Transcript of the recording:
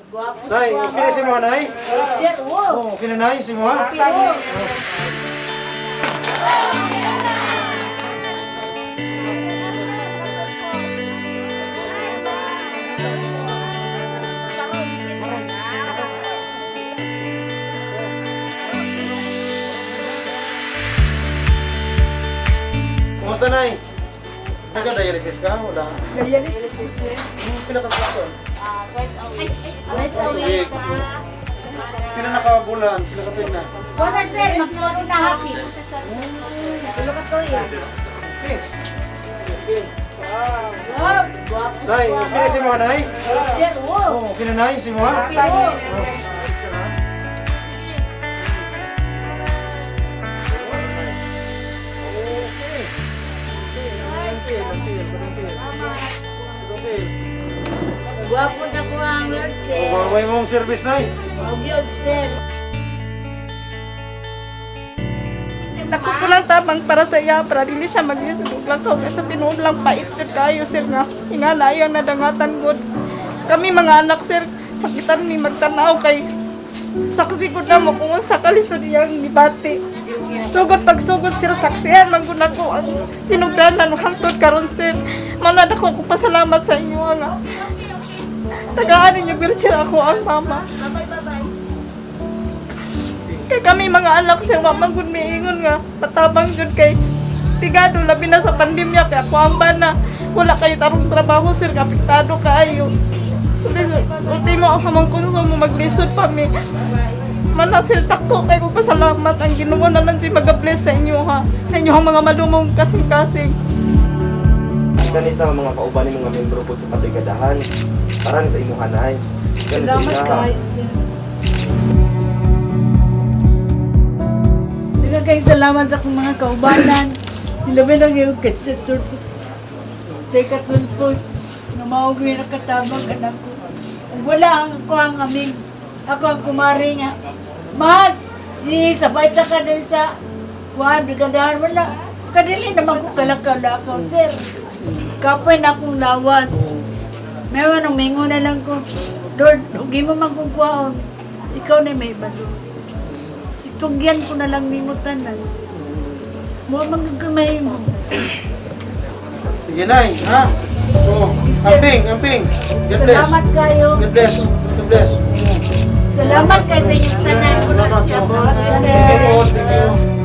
Guwapo. Nay, okay na si mo, Nay? Sir, wow. Oh, okay na, Nay, si mo, ha? Kumusta, Nay? Nagka-dialysis ka? Wala. Dialysis, sir. Pila ka taon? Twice a week. Sige. Pila na ka bulan? Pila ka tuig na? Wala, sir, magkuhan na happy. Tulo ka to eh. Okay. Okay. Wow, guwapo. Nay, okay na si mo, Nay? Sir, wow. Oh, okay na, Nay, si mo, ha? Guwapo sa kuha ang wheelchair. May mong service, Nay. Og yun, sir. Dako po lang tabang para sa iya, para dili siya maglisod og lakaw kasi tinuod lang pait jud kayo, sir, nga ingana ayaw nadangatan gud. Kami mga anak, sir, sakitan ni magtanaw kay saksi gud na mo kung unsa kalisod iyang gibati. Sugod pagsugod, sir, saksihan man gud nako ang sinugdanan hangtod karon, sir. Mao na dako ko pasalamat sa inyo nga tagaan ninyo wheelchair ako ang mama. Kay kami mga anak, sir, wa man gud miingon nga patabang jud kay pigado, labi na sa pandemya, kay ako ang bana wala kay tarong trabaho, sir, apektado kaayo. Ultimo ang hamang konsumo maglisod pa mi. Mana sir, takto kay ko pasalamat ang Ginoo na lang jud magabless sa inyo ha, sa inyo ang mga malumong kasing-kasing. Kani sa mga kauban ni mga membro po sa pabrigadahan. Para ni sa imuha, Nay. Kani sa Salamat ilaha. kayo, sir. Daghang kayong salamat sa akong mga kaubanan. Ilabi na ngayon kay Sir Tulfo. Sir Katulfo, nga mao gyud nakatabang anak ko. Ug wala ang ako ang aming, ako ang kumari nga. Mads, sabay ta ka din sa kuan, brigadahan, wala. Kadili naman ko kalakaw-lakaw, sir. Kapoy na akong lawas. Meron nung mingo na lang ko, "Lord, ugi mo man kong kuwaon. Ikaw na may balo. Itugyan ko na lang nimo tanan." Mo man gamay mo. Sige, Nay, ha? Oh, amping, amping. God bless. Salamat kayo. God bless. God bless. Salamat kayo sa inyong tanan. Salamat. Thank you po. Thank you.